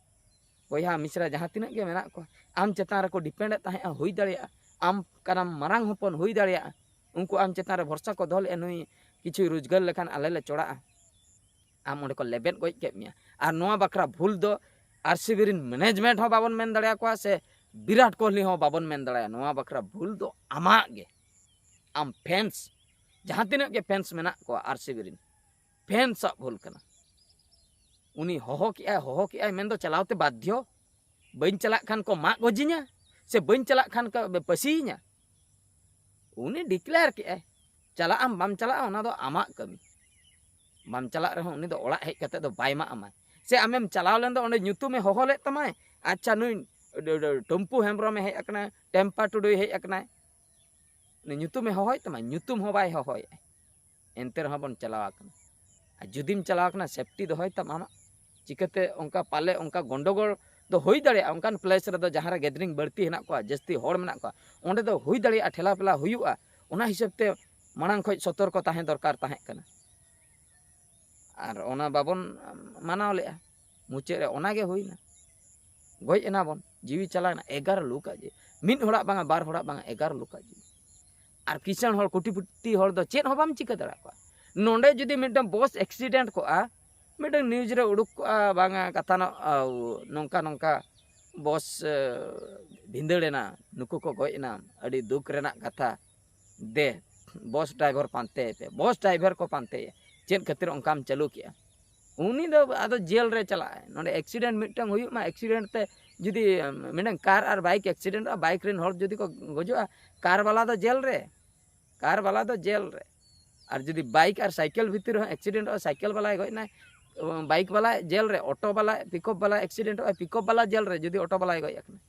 ᱵᱚᱭᱦᱟ, ᱢᱤᱥᱨᱟ ᱡᱟᱦᱟᱸ ᱛᱤᱱᱟᱹᱜ ᱜᱮ ᱢᱮᱱᱟᱜ ᱠᱚᱣᱟ, ᱟᱢ ᱪᱮᱛᱟᱱ ᱨᱮᱠᱚ ᱰᱤᱯᱮᱱᱰᱮᱫ ᱛᱟᱦᱮᱸᱜᱼᱟ, ᱦᱩᱭ ᱫᱟᱲᱮᱭᱟᱜᱼᱟ᱾ ᱟᱢ ᱠᱟᱱᱟᱢ ᱢᱟᱨᱟᱝ ᱦᱚᱯᱚᱱ, ᱦᱩᱭ ᱫᱟᱲᱮᱭᱟᱜᱼᱟ᱾ ᱩᱱᱠᱩ ᱟᱢ ᱪᱮᱛᱟᱱ ᱨᱮ ᱵᱷᱚᱨᱥᱟ ᱠᱚ ᱫᱚᱦᱚ ᱞᱮᱫᱼᱟ, ᱱᱩᱭ ᱠᱤᱪᱷᱩᱭ ᱨᱳᱡᱽᱜᱟᱨ ᱞᱮᱠᱷᱟᱱ ᱟᱞᱮ ᱞᱮ ᱪᱚᱲᱟᱜᱼᱟ᱾ ᱟᱢ ᱚᱸᱰᱮ ᱠᱚ ᱞᱮᱵᱮᱫ ᱜᱚᱡ ᱠᱮᱫ ᱢᱮᱭᱟ᱾ ᱟᱨ ᱱᱚᱣᱟ ᱵᱟᱠᱷᱨᱟ ᱵᱷᱩᱞ ᱫᱚ ᱟᱨᱥᱤᱵᱤ ᱨᱮᱱ ᱢᱮᱱᱮᱡᱽᱢᱮᱱᱴ ᱦᱚᱸ ᱵᱟᱵᱚᱱ ᱢᱮᱱ ᱫᱟᱲᱮᱭᱟᱠᱚᱣᱟ, ᱥᱮ ᱵᱤᱨᱟᱴ ᱠᱳᱦᱞᱤ ᱦᱚᱸ ᱵᱟᱵᱚᱱ ᱢᱮᱱ ᱫᱟᱲᱮᱭᱟᱜᱼᱟ᱾ ᱱᱚᱣᱟ ᱵᱟᱠᱷᱨᱟ ᱵᱷᱩᱞ ᱫᱚ ᱟᱢᱟᱜ ᱜᱮ, ᱟᱢ ᱯᱷᱮᱱᱥ, ᱡᱟᱦᱟᱸ ᱛᱤᱱᱟᱹᱜ ᱜᱮ ᱯᱷᱮᱱᱥ ᱢᱮᱱᱟᱜ ᱠᱚᱣᱟ ᱟᱨᱥᱤᱵᱤ ᱨᱮᱱ, ᱯᱷᱮᱱᱥ ᱟᱜ ᱵᱷᱩᱞ ᱠᱟᱱᱟ᱾ ᱩᱱᱤ ᱦᱚᱦᱚ ᱠᱮᱜᱼᱟᱭ, ᱦᱚᱦᱚ ᱠᱮᱜᱼᱟᱭ ᱢᱮᱱᱫᱚ ᱪᱟᱞᱟᱣ ᱛᱮ ᱵᱟᱫᱽᱫᱷᱚ, ᱵᱟᱹᱧ ᱪᱟᱞᱟᱜ ᱠᱷᱟᱱ ᱠᱚ ᱢᱟᱜ ᱜᱚᱡᱤᱧᱟ, ᱥᱮ ᱵᱟᱹᱧ ᱪᱟᱞᱟᱜ ᱠᱷᱟᱱ ᱠᱚ ᱯᱟᱹᱥᱤᱭᱤᱧᱟ᱾ ᱩᱱᱤ ᱰᱤᱠᱞᱮᱭᱟᱨ ᱠᱮᱜᱼᱟᱭ, ᱪᱟᱞᱟᱜ ᱟᱢ ᱵᱟᱢ ᱪᱟᱞᱟᱜᱼᱟ ᱚᱱᱟ ᱫᱚ ᱟᱢᱟᱜ ᱠᱟᱹᱢᱤ᱾ ᱵᱟᱢ ᱪᱟᱞᱟᱜ ᱨᱮᱦᱚᱸ ᱩᱱᱤ ᱫᱚ ᱚᱲᱟᱜ ᱦᱮᱡ ᱠᱟᱛᱮ ᱫᱚ ᱵᱟᱭ ᱢᱟᱜ ᱟᱢᱟᱭ᱾ ᱥᱮ ᱟᱢᱮᱢ ᱪᱟᱞᱟᱣ ᱞᱮᱱ ᱫᱚ ᱚᱸᱰᱮ ᱧᱩᱛᱩᱢᱮ ᱦᱚᱦᱚ ᱞᱮᱫ ᱛᱟᱢᱟᱭ, ᱟᱪᱪᱷᱟ ᱱᱩᱭ ᱴᱚᱢᱯᱩ ᱦᱮᱢᱵᱨᱚᱢᱮ ᱦᱮᱡ ᱟᱠᱟᱱᱟᱭ, ᱴᱮᱢᱯᱟ ᱴᱩᱰᱩᱭ ᱦᱮᱡ ᱟᱠᱟᱱᱟᱭ, ᱩᱱᱤ ᱧᱩᱛᱩᱢᱮ ᱦᱚᱦᱚᱭ ᱛᱟᱢᱟ, ᱧᱩᱛᱩᱢ ᱦᱚᱸ ᱵᱟᱭ ᱦᱚᱦᱚᱭᱮᱫᱼᱟ᱾ ᱮᱱᱛᱮ ᱨᱮᱦᱚᱸ ᱵᱚᱱ ᱪᱟᱞᱟᱣ ᱟᱠᱟᱱᱟ᱾ ᱟᱨ ᱡᱩᱫᱤᱢ ᱪᱟᱞᱟᱣ ᱟᱠᱟᱱᱟ, ᱥᱮᱯᱴᱤ ᱫᱚᱦᱚᱭ ᱛᱟᱢ ᱟᱢᱟᱜ᱾ ᱪᱤᱠᱟᱹᱛᱮ ᱚᱱᱠᱟ ᱯᱟᱞᱮ ᱚᱱᱠᱟ ᱜᱚᱱᱰᱚᱜᱳᱞ ᱫᱚ ᱦᱩᱭ ᱫᱟᱲᱮᱭᱟᱜᱼᱟ, ᱚᱱᱠᱟᱱ ᱯᱞᱮᱥ ᱨᱮᱫᱚ ᱡᱟᱦᱟᱸ ᱨᱮ ᱜᱮᱫᱟᱨᱤᱝ ᱵᱟᱹᱲᱛᱤ ᱦᱮᱱᱟᱜ ᱠᱚᱣᱟ, ᱡᱟᱹᱥᱛᱤ ᱦᱚᱲ ᱢᱮᱱᱟᱜ ᱠᱚᱣᱟ, ᱚᱸᱰᱮ ᱫᱚ ᱦᱩᱭ ᱫᱟᱲᱮᱭᱟᱜᱼᱟ, ᱴᱷᱮᱞᱟ ᱯᱷᱮᱞᱟ ᱦᱩᱭᱩᱜᱼᱟ᱾ ᱚᱱᱟ ᱦᱤᱥᱟᱹᱵ ᱛᱮ ᱢᱟᱲᱟᱝ ᱠᱷᱚᱱ ᱥᱚᱛᱚᱨᱠᱚ ᱛᱟᱦᱮᱸ ᱫᱚᱨᱠᱟᱨ ᱛᱟᱦᱮᱸ ᱠᱟᱱᱟ᱾ ᱟᱨ ᱚᱱᱟ ᱵᱟᱵᱚᱱ ᱢᱟᱱᱟᱣ ᱞᱮᱜᱼᱟ᱾ ᱢᱩᱪᱟᱹᱫ ᱨᱮ ᱚᱱᱟ ᱜᱮ ᱦᱩᱭᱱᱟ, ᱜᱚᱡ ᱮᱱᱟ ᱵᱚᱱ, ᱡᱤᱣᱤ ᱪᱟᱞᱟᱣ ᱮᱱᱟ᱾ ᱮᱜᱟᱨᱚ ᱞᱳᱠ ᱟᱜ ᱡᱤᱣᱤ, ᱢᱤᱫ ᱦᱚᱲᱟᱜ ᱵᱟᱝᱟ, ᱵᱟᱨ ᱦᱚᱲᱟᱜ ᱵᱟᱝᱟ, ᱮᱜᱟᱨᱚ ᱞᱳᱠ ᱟᱜ ᱡᱤᱣᱤ᱾ ᱟᱨ ᱠᱤᱥᱟᱹᱬ ᱦᱚᱲ, ᱠᱳᱴᱤᱯᱚᱛᱤ ᱦᱚᱲ ᱫᱚ ᱪᱮᱫ ᱦᱚᱸ ᱵᱟᱢ ᱪᱤᱠᱟᱹ ᱫᱟᱲᱮᱭᱟᱜ ᱠᱚᱣᱟ᱾ ᱱᱚᱰᱮ ᱡᱩᱫᱤ ᱢᱤᱫᱴᱟᱝ ᱵᱚᱥ ᱮᱠᱥᱤᱰᱮᱱᱴ ᱠᱚᱜᱼᱟ, ᱢᱤᱫᱴᱟᱝ ᱱᱤᱭᱩᱡᱽ ᱨᱮ ᱩᱰᱩᱠ ᱠᱚᱜᱼᱟ, ᱵᱟᱝᱟ ᱠᱟᱛᱷᱟ ᱱᱚ-, ᱟᱣ, ᱱᱚᱝᱠᱟ ᱱᱚᱝᱠᱟ ᱵᱚᱥ, ᱮ, ᱵᱷᱤᱸᱫᱟᱹᱲ ᱮᱱᱟ, ᱱᱩᱠᱩ ᱠᱚ ᱜᱚᱡ ᱮᱱᱟ, ᱟᱹᱰᱤ ᱫᱩᱠ ᱨᱮᱱᱟᱜ ᱠᱟᱛᱷᱟ᱾ ᱫᱮ, ᱵᱚᱥ ᱰᱨᱟᱭᱵᱷᱟᱨ ᱯᱟᱱᱛᱮᱭᱮ ᱯᱮ, ᱵᱚᱥ ᱰᱨᱟᱭᱵᱷᱟᱨ ᱠᱚ ᱯᱟᱱᱛᱮᱭᱟ, ᱪᱮᱫ ᱠᱷᱟᱹᱛᱤᱨ ᱚᱱᱠᱟᱢ ᱪᱟᱹᱞᱩ ᱠᱮᱜᱼᱟ? ᱩᱱᱤ ᱫᱚ ᱟᱫᱚ ᱡᱮᱞ ᱨᱮ ᱪᱟᱞᱟᱜᱼᱟᱭ᱾ ᱱᱚᱰᱮ ᱮᱠᱥᱤᱰᱮᱱᱴ ᱢᱤᱫᱴᱟᱝ ᱦᱩᱭᱩᱜ ᱢᱟ, ᱮᱠᱥᱤᱰᱮᱱᱴ ᱛᱮ ᱡᱩᱫᱤ, ᱮᱢ, ᱢᱤᱫᱴᱟᱝ ᱠᱟᱨ ᱟᱨ ᱵᱟᱭᱤᱠ ᱮᱠᱥᱤᱰᱮᱱᱴᱚᱜᱼᱟ, ᱵᱟᱭᱤᱠ ᱨᱮᱱ ᱦᱚᱲ ᱡᱩᱫᱤ ᱠᱚ ᱜᱚᱡᱚᱜᱼᱟ, ᱠᱟᱨ ᱵᱟᱞᱟ ᱫᱚ ᱡᱮᱞ ᱨᱮ, ᱠᱟᱨ ᱵᱟᱞᱟ ᱫᱚ ᱡᱮᱞ ᱨᱮ᱾ ᱟᱨ ᱡᱩᱫᱤ ᱵᱟᱭᱤᱠ ᱟᱨ ᱥᱟᱭᱠᱮᱞ ᱵᱷᱤᱛᱤᱨ ᱨᱮᱦᱚᱸ ᱮᱠᱥᱤᱰᱮᱱᱴᱚᱜᱼᱟ, ᱥᱟᱭᱠᱮᱞ ᱵᱟᱞᱟᱭ ᱜᱚᱡ ᱮᱱᱟᱭ, ᱵᱟᱭᱤᱠ ᱵᱟᱞᱟ ᱡᱮᱞ ᱨᱮ, ᱚᱴᱳ ᱵᱟᱞᱟ, ᱯᱤᱠᱚᱯ ᱵᱟᱞᱟ ᱮᱠᱥᱤᱰᱮᱱᱴᱚᱜᱼᱟ, ᱯᱤᱠᱚᱯ ᱵᱟᱞᱟ ᱡᱮᱞ ᱨᱮ, ᱡᱩᱫᱤ ᱚᱴᱳ ᱵᱟᱞᱟᱭ ᱜᱚᱡ ᱟᱠᱟᱱᱟ᱾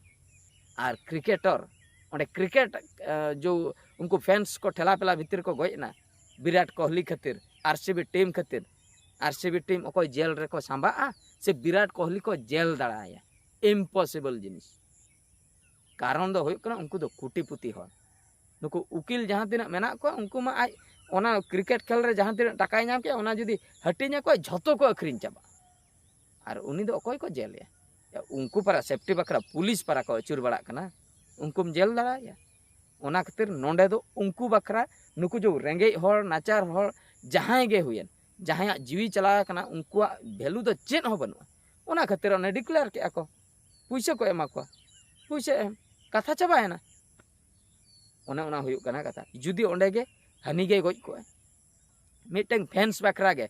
ᱟᱨ ᱠᱨᱤᱠᱮᱴᱚᱨ, ᱚᱸᱰᱮ ᱠᱨᱤᱠᱮᱴ, ᱮ, ᱡᱚ ᱩᱱᱠᱩ ᱯᱷᱮᱱᱥ ᱠᱚ ᱴᱷᱮᱞᱟ ᱯᱮᱞᱟ ᱵᱷᱤᱛᱤᱨ ᱨᱮᱠᱚ ᱜᱚᱡ ᱮᱱᱟ ᱵᱤᱨᱟᱴ ᱠᱳᱦᱞᱤ ᱠᱷᱟᱹᱛᱤᱨ, ᱟᱨᱥᱤᱵᱤ ᱴᱤᱢ ᱠᱷᱟᱹᱛᱤᱨ᱾ ᱟᱨᱥᱤᱵᱤ ᱴᱤᱢ ᱚᱠᱚᱭ ᱡᱮᱞ ᱨᱮᱠᱚ ᱥᱟᱢᱵᱟᱜᱼᱟ? ᱥᱮ ᱵᱤᱨᱟᱴ ᱠᱳᱦᱞᱤ ᱠᱚ ᱡᱮᱞ ᱫᱟᱲᱮᱭᱟᱭᱟ? ᱤᱢᱯᱚᱥᱤᱵᱚᱞ ᱡᱤᱱᱤᱥ᱾ ᱠᱟᱨᱚᱱ ᱫᱚ ᱦᱩᱭᱩᱜ ᱠᱟᱱᱟ ᱩᱱᱠᱩ ᱫᱚ ᱠᱳᱴᱤᱯᱚᱛᱤ ᱦᱚᱲ᱾ ᱱᱩᱠᱩ ᱩᱠᱤᱞ ᱡᱟᱦᱟᱸ ᱛᱤᱱᱟᱹᱜ ᱢᱮᱱᱟᱜ ᱠᱚᱣᱟ, ᱩᱱᱠᱩ ᱢᱟ ᱟᱡ ᱚᱱᱟ ᱠᱨᱤᱠᱮᱴ ᱠᱷᱮᱞ ᱨᱮ ᱡᱟᱦᱟᱸ ᱛᱤᱱᱟᱹᱜ ᱴᱟᱠᱟᱭ ᱧᱟᱢ ᱠᱮᱜᱼᱟ, ᱚᱱᱟ ᱡᱩᱫᱤ ᱦᱟᱹᱴᱤᱧ ᱟᱠᱚᱣᱟ, ᱡᱷᱚᱛᱚ ᱠᱚ ᱟᱹᱠᱷᱨᱤᱧ ᱪᱟᱵᱟᱜᱼᱟ᱾ ᱟᱨ ᱩᱱᱤ ᱫᱚ ᱚᱠᱚᱭ ᱠᱚ ᱡᱮᱞᱮᱭᱟ? ᱭᱟ, ᱩᱱᱠᱩ ᱯᱟᱨᱟ ᱥᱮᱯᱴᱤ ᱵᱟᱠᱷᱨᱟ ᱯᱩᱞᱤᱥ ᱯᱟᱨᱟ ᱠᱚ ᱟᱹᱪᱩᱨ ᱵᱟᱲᱟᱜ ᱠᱟᱱᱟ, ᱩᱱᱠᱩᱢ ᱡᱮᱞ ᱫᱟᱲᱮᱭᱟᱭᱟ? ᱚᱱᱟ ᱠᱷᱟᱹᱛᱤᱨ ᱱᱚᱰᱮ ᱫᱚ ᱩᱱᱠᱩ ᱵᱟᱠᱷᱨᱟ, ᱱᱩᱠᱩ ᱡᱚ ᱨᱮᱸᱜᱮᱡ ᱦᱚᱲ, ᱱᱟᱪᱟᱨ ᱦᱚᱲ, ᱡᱟᱦᱟᱸᱭ ᱜᱮ ᱦᱩᱭᱮᱱ, ᱡᱟᱦᱟᱸᱭᱟᱜ ᱡᱤᱣᱤ ᱪᱟᱞᱟᱣ ᱟᱠᱟᱱᱟ, ᱩᱱᱠᱩᱣᱟᱜ ᱵᱷᱮᱞᱩ ᱫᱚ ᱪᱮᱫ ᱦᱚᱸ ᱵᱟᱹᱱᱩᱜᱼᱟ᱾ ᱚᱱᱟ ᱠᱷᱟᱹᱛᱤᱨ ᱚᱱᱮ ᱰᱤᱠᱞᱮᱭᱟᱨ ᱠᱮᱜᱼᱟ ᱠᱚ, ᱯᱩᱭᱥᱟᱹ ᱠᱚ ᱮᱢᱟ ᱠᱚᱣᱟ, ᱯᱩᱭᱥᱟᱹ ᱮᱢ, ᱠᱟᱛᱷᱟ ᱪᱟᱵᱟᱭᱮᱱᱟ᱾ ᱚᱱᱮ ᱚᱱᱟ ᱦᱩᱭᱩᱜ ᱠᱟᱱᱟ ᱠᱟᱛᱷᱟ᱾ ᱡᱩᱫᱤ ᱚᱸᱰᱮ ᱜᱮ ᱦᱟᱹᱱᱤ ᱜᱮᱭ ᱜᱚᱡ ᱠᱚᱜᱼᱟ, ᱢᱤᱫᱴᱟᱝ ᱯᱷᱮᱱᱥ ᱵᱟᱠᱷᱨᱟ ᱜᱮ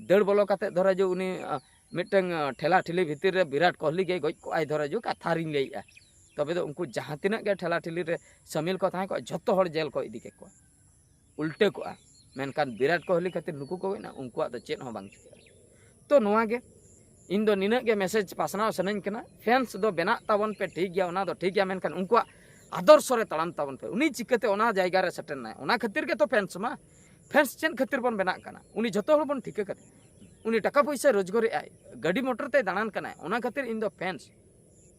ᱫᱟᱹᱲ ᱵᱚᱞᱚ ᱠᱟᱛᱮ, ᱫᱷᱚᱨᱚ ᱡᱮ ᱩᱱᱤ ᱟᱸ, ᱢᱤᱫᱴᱟᱝ ᱟᱸ, ᱴᱷᱮᱞᱟ ᱴᱷᱤᱞᱤ ᱵᱷᱤᱛᱤᱨ ᱨᱮ ᱵᱤᱨᱟᱴ ᱠᱳᱦᱞᱤ ᱜᱮᱭ ᱜᱚᱡ ᱠᱚᱜᱼᱟᱭ, ᱫᱷᱚᱨᱚ ᱡᱮ ᱠᱟᱛᱷᱟ ᱨᱤᱧ ᱞᱟᱹᱭᱮᱜᱼᱟ, ᱛᱚᱵᱮ ᱫᱚ ᱩᱱᱠᱩ ᱡᱟᱦᱟᱸ ᱛᱤᱱᱟᱹᱜ ᱜᱮ ᱴᱷᱮᱞᱟ ᱴᱷᱤᱞᱤ ᱨᱮ ᱥᱟᱹᱢᱤᱞ ᱠᱚ ᱛᱟᱦᱮᱸ ᱠᱚᱜᱼᱟ, ᱡᱷᱚᱛᱚ ᱦᱚᱲ ᱡᱮᱞ ᱠᱚ ᱤᱫᱤ ᱠᱮᱠᱚᱣᱟ, ᱩᱞᱴᱟᱹ ᱠᱚᱜᱼᱟ᱾ ᱢᱮᱱᱠᱷᱟᱱ ᱵᱤᱨᱟᱴ ᱠᱳᱦᱞᱤ ᱠᱷᱟᱹᱛᱤᱨ ᱱᱩᱠᱩ ᱠᱚ ᱜᱚᱡ ᱮᱱᱟ, ᱩᱱᱠᱩᱣᱟᱜ ᱫᱚ ᱪᱮᱫ ᱦᱚᱸ ᱵᱟᱝ ᱪᱤᱠᱟᱹᱜᱼᱟ᱾ ᱛᱚ ᱱᱚᱣᱟ ᱜᱮ ᱤᱧ ᱫᱚ ᱱᱤᱱᱟᱹᱜ ᱜᱮ ᱢᱮᱥᱮᱡᱽ ᱯᱟᱥᱱᱟᱣ ᱥᱟᱱᱟᱧ ᱠᱟᱱᱟ᱾ ᱯᱷᱮᱱᱥ ᱫᱚ ᱵᱮᱱᱟᱜ ᱛᱟᱵᱚᱱ ᱯᱮ, ᱴᱷᱤᱠ ᱜᱮᱭᱟ, ᱚᱱᱟ ᱫᱚ ᱴᱷᱤᱠ ᱜᱮᱭᱟ, ᱢᱮᱱᱠᱷᱟᱱ ᱩᱱᱠᱩᱣᱟᱜ ᱟᱫᱚᱨᱥᱚ ᱨᱮ ᱛᱟᱲᱟᱢ ᱛᱟᱵᱚᱱ ᱯᱮ᱾ ᱩᱱᱤ ᱪᱤᱠᱟᱹᱛᱮ ᱚᱱᱟ ᱡᱟᱭᱜᱟ ᱨᱮ ᱥᱮᱴᱮᱨ ᱮᱱᱟᱭ? ᱚᱱᱟ ᱠᱷᱟᱹᱛᱤᱨ ᱜᱮᱛᱚ ᱯᱷᱮᱱᱥ ᱢᱟ᱾ ᱯᱷᱮᱱᱥ ᱪᱮᱫ ᱠᱷᱟᱹᱛᱤᱨ ᱵᱚᱱ ᱵᱮᱱᱟᱜ ᱠᱟᱱᱟ? ᱩᱱᱤ ᱡᱷᱚᱛᱚ ᱦᱚᱲ ᱵᱚᱱ ᱴᱷᱤᱠᱟᱹ ᱠᱟᱫᱮ, ᱩᱱᱤ ᱴᱟᱠᱟ ᱯᱚᱭᱥᱟᱭ ᱨᱳᱡᱽᱜᱟᱨᱮᱜᱼᱟᱭ, ᱜᱟᱹᱰᱤ ᱢᱚᱴᱚᱨ ᱛᱮᱭ ᱫᱟᱬᱟᱱ ᱠᱟᱱᱟᱭ, ᱚᱱᱟ ᱠᱷᱟᱹᱛᱤᱨ ᱤᱧ ᱫᱚ ᱯᱷᱮᱱᱥ᱾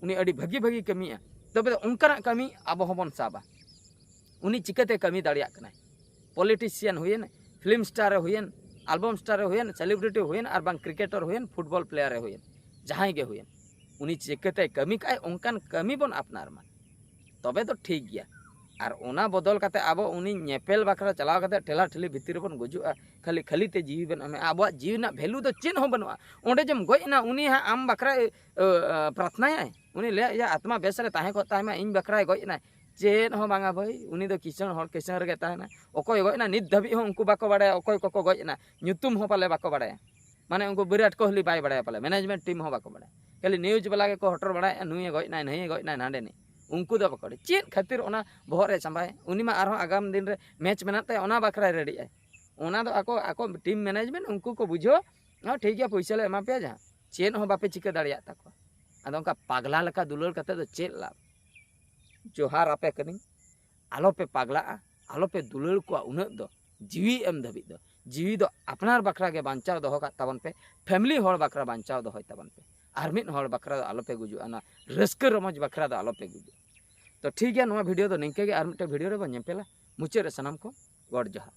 ᱩᱱᱤ ᱟᱹᱰᱤ ᱵᱷᱟᱹᱜᱤ ᱵᱷᱟᱹᱜᱤ ᱠᱟᱹᱢᱤᱭᱟ, ᱛᱚᱵᱮ ᱫᱚ ᱚᱱᱠᱟᱱᱟᱜ ᱠᱟᱹᱢᱤ ᱟᱵᱚ ᱦᱚᱸᱵᱚᱱ ᱥᱟᱵᱟ᱾ ᱩᱱᱤ ᱪᱤᱠᱟᱹᱛᱮ ᱠᱟᱹᱢᱤ ᱫᱟᱲᱮᱭᱟᱜ ᱠᱟᱱᱟᱭ? ᱯᱚᱞᱤᱴᱤᱥᱤᱭᱟᱱ ᱦᱩᱭᱮᱱ, ᱯᱷᱤᱞᱢ ᱥᱴᱟᱨᱮ ᱦᱩᱭᱮᱱ, ᱟᱞᱵᱟᱢ ᱥᱴᱟᱨᱮ ᱦᱩᱭᱮᱱ, ᱥᱮᱞᱤᱵᱨᱤᱴᱤ ᱦᱩᱭᱮᱱ, ᱟᱨ ᱵᱟᱝ ᱠᱨᱤᱠᱮᱴᱚᱨ ᱦᱩᱭᱮᱱ, ᱯᱷᱩᱴᱵᱚᱞ ᱯᱞᱮᱭᱟᱨᱮ ᱦᱩᱭᱮᱱ, ᱡᱟᱦᱟᱸᱭ ᱜᱮ ᱦᱩᱭᱮᱱ, ᱩᱱᱤ ᱪᱤᱠᱟᱹᱛᱮ ᱠᱟᱹᱢᱤ ᱠᱟᱜᱼᱟᱭ, ᱚᱱᱠᱟᱱ ᱠᱟᱹᱢᱤ ᱵᱚᱱ ᱟᱯᱱᱟᱨ ᱢᱟ, ᱛᱚᱵᱮ ᱫᱚ ᱴᱷᱤᱠ ᱜᱮᱭᱟ᱾ ᱟᱨ ᱚᱱᱟ ᱵᱚᱫᱚᱞ ᱠᱟᱛᱮ ᱟᱵᱚ ᱩᱱᱤ ᱧᱮᱯᱮᱞ ᱵᱟᱠᱷᱨᱟ ᱪᱟᱞᱟᱣ ᱠᱟᱛᱮ ᱴᱷᱮᱞᱟ ᱴᱷᱤᱞᱤ ᱵᱷᱤᱛᱤᱨ ᱨᱮᱵᱚᱱ ᱜᱩᱡᱩᱜᱼᱟ, ᱠᱷᱟᱹᱞᱤ ᱠᱷᱟᱹᱞᱤ ᱛᱮ ᱡᱤᱣᱤ ᱵᱚᱱ ᱮᱢᱟ᱾ ᱟᱵᱚᱣᱟᱜ ᱡᱤᱣᱤ ᱨᱮᱱᱟᱜ ᱵᱷᱮᱞᱩ ᱫᱚ ᱪᱮᱫ ᱦᱚᱸ ᱵᱟᱹᱱᱩᱜᱼᱟ᱾ ᱚᱸᱰᱮ ᱡᱮᱢ ᱜᱚᱡ ᱮᱱᱟ, ᱩᱱᱤ ᱦᱟᱸᱜ ᱟᱢ ᱵᱟᱠᱷᱨᱟᱭ ᱟᱹ, ᱟᱹ, ᱯᱨᱟᱨᱛᱷᱱᱟᱭᱟᱭ, ᱩᱱᱤ ᱞᱟᱹᱭᱟ, ᱤᱭᱟᱹ ᱟᱛᱢᱟ ᱵᱮᱥ ᱨᱮ ᱛᱟᱦᱮᱸ ᱠᱚᱜ ᱛᱟᱭ ᱢᱟ, ᱤᱧ ᱵᱟᱠᱷᱨᱟᱭ ᱜᱚᱡ ᱮᱱᱟᱭ᱾ ᱪᱮᱫ ᱦᱚᱸ ᱵᱟᱝᱟ ᱵᱷᱟᱹᱭ, ᱩᱱᱤ ᱫᱚ ᱠᱤᱥᱟᱹᱬ ᱦᱚᱲ ᱠᱤᱥᱟᱹᱬ ᱨᱮᱜᱮ ᱛᱟᱦᱮᱱᱟ᱾ ᱚᱠᱚᱭ ᱜᱚᱡ ᱮᱱᱟ ᱱᱤᱛ ᱫᱷᱟᱹᱵᱤᱡ ᱦᱚᱸ ᱩᱱᱠᱩ ᱵᱟᱠᱚ ᱵᱟᱲᱟᱭᱟ, ᱚᱠᱚᱭ ᱠᱚᱠᱚ ᱜᱚᱡ ᱮᱱᱟ ᱧᱩᱛᱩᱢ ᱦᱚᱸ ᱯᱟᱞᱮ ᱵᱟᱠᱚ ᱵᱟᱲᱟᱭᱟ᱾ ᱢᱟᱱᱮ ᱩᱱᱠᱩ ᱵᱤᱨᱟᱴ ᱠᱳᱦᱞᱤ ᱵᱟᱭ ᱵᱟᱲᱟᱭᱟ ᱯᱟᱞᱮ, ᱢᱮᱱᱮᱡᱽᱢᱮᱱᱴ ᱴᱤᱢ ᱦᱚᱸ ᱵᱟᱠᱚ ᱵᱟᱲᱟᱭᱟ, ᱠᱷᱟᱹᱞᱤ ᱱᱤᱭᱩᱡᱽ ᱵᱟᱞᱟ ᱜᱮᱠᱚ ᱦᱚᱴᱚᱨ ᱵᱟᱲᱟᱭᱮᱫᱼᱟ, ᱱᱩᱭᱮ ᱜᱚᱡ ᱮᱱᱟᱭ, ᱱᱟᱹᱭᱮ ᱜᱚᱡ ᱮᱱᱟᱭ, ᱱᱟᱸᱰᱮ ᱱᱤᱡ᱾ ᱩᱱᱠᱩ ᱫᱚ ᱵᱟᱠᱚ ᱵᱟᱲᱟᱭᱟ ᱪᱮᱫ ᱠᱷᱟᱹᱛᱤᱨ ᱚᱱᱟ ᱵᱚᱦᱚᱜ ᱨᱮ ᱥᱟᱢᱵᱟᱭ᱾ ᱩᱱᱤ ᱢᱟ ᱟᱨᱦᱚᱸ ᱟᱜᱟᱢ ᱫᱤᱱ ᱨᱮ ᱢᱮᱪ ᱢᱮᱱᱟᱜ ᱛᱟᱭᱟ, ᱚᱱᱟ ᱵᱟᱠᱷᱨᱟᱭ ᱨᱮᱰᱤᱜᱼᱟᱭ᱾ ᱚᱱᱟ ᱫᱚ ᱟᱠᱚ, ᱟᱠᱚ ᱴᱤᱢ ᱢᱮᱱᱮᱡᱽᱢᱮᱱᱴ ᱩᱱᱠᱩ ᱠᱚ ᱵᱩᱡᱷᱟᱹᱣᱟ, ᱦᱚᱸ, ᱴᱷᱤᱠ ᱜᱮᱭᱟ, ᱯᱩᱭᱥᱟᱹ ᱞᱮ ᱮᱢᱟ ᱯᱮᱭᱟ, ᱡᱟᱦᱟᱸ ᱪᱮᱫ ᱦᱚᱸ ᱵᱟᱯᱮ ᱪᱤᱠᱟᱹ ᱫᱟᱲᱮᱭᱟᱜ ᱛᱟᱠᱚᱣᱟ᱾ ᱟᱫᱚ ᱚᱱᱠᱟ ᱯᱟᱜᱽᱞᱟ ᱞᱮᱠᱟ ᱫᱩᱞᱟᱹᱲ ᱠᱟᱛᱮ ᱫᱚ ᱪᱮᱫ ᱞᱟᱵᱷ? ᱡᱚᱦᱟᱨ ᱟᱯᱮ ᱠᱟᱹᱱᱟᱹᱧ, ᱟᱞᱚᱯᱮ ᱯᱟᱜᱽᱞᱟᱜᱼᱟ, ᱟᱞᱚᱯᱮ ᱫᱩᱞᱟᱹᱲ ᱠᱚᱣᱟ ᱩᱱᱟᱹᱜ ᱫᱚ᱾ ᱡᱤᱣᱤ ᱮᱢ ᱫᱷᱟᱹᱵᱤᱡ ᱫᱚ, ᱡᱤᱣᱤ ᱫᱚ ᱟᱯᱱᱟᱨ ᱵᱟᱠᱷᱨᱟ ᱜᱮ ᱵᱟᱧᱪᱟᱣ ᱫᱚᱦᱚ ᱠᱟᱜ ᱛᱟᱵᱚᱱ ᱯᱮ, ᱯᱷᱮᱢᱤᱞᱤ ᱦᱚᱲ ᱵᱟᱠᱷᱨᱟ ᱵᱟᱧᱪᱟᱣ ᱫᱚᱦᱚᱭ ᱛᱟᱵᱚᱱ ᱯᱮ, ᱟᱨ ᱢᱤᱫ ᱦᱚᱲ ᱵᱟᱠᱷᱨᱟ ᱫᱚ ᱟᱞᱚᱯᱮ ᱜᱩᱡᱩᱜᱼᱟ, ᱚᱱᱟ ᱨᱟᱹᱥᱠᱟᱹ ᱨᱚᱢᱚᱡᱽ ᱵᱟᱠᱷᱨᱟ ᱫᱚ ᱟᱞᱚᱯᱮ ᱜᱩᱡᱩᱜᱼᱟ᱾ ᱛᱚ ᱴᱷᱤᱠ ᱜᱮᱭᱟ, ᱱᱚᱣᱟ ᱵᱷᱤᱰᱤᱭᱳ ᱫᱚ ᱱᱤᱝᱠᱟᱹ ᱜᱮ, ᱟᱨ ᱢᱤᱫᱴᱮᱱ ᱵᱷᱤᱰᱤᱭᱳ ᱨᱮᱵᱚᱱ ᱧᱮᱯᱮᱞᱟ᱾ ᱢᱩᱪᱟᱹᱫ ᱨᱮ ᱥᱟᱱᱟᱢ ᱠᱚ ᱜᱚᱰ ᱡᱚᱦᱟᱨ᱾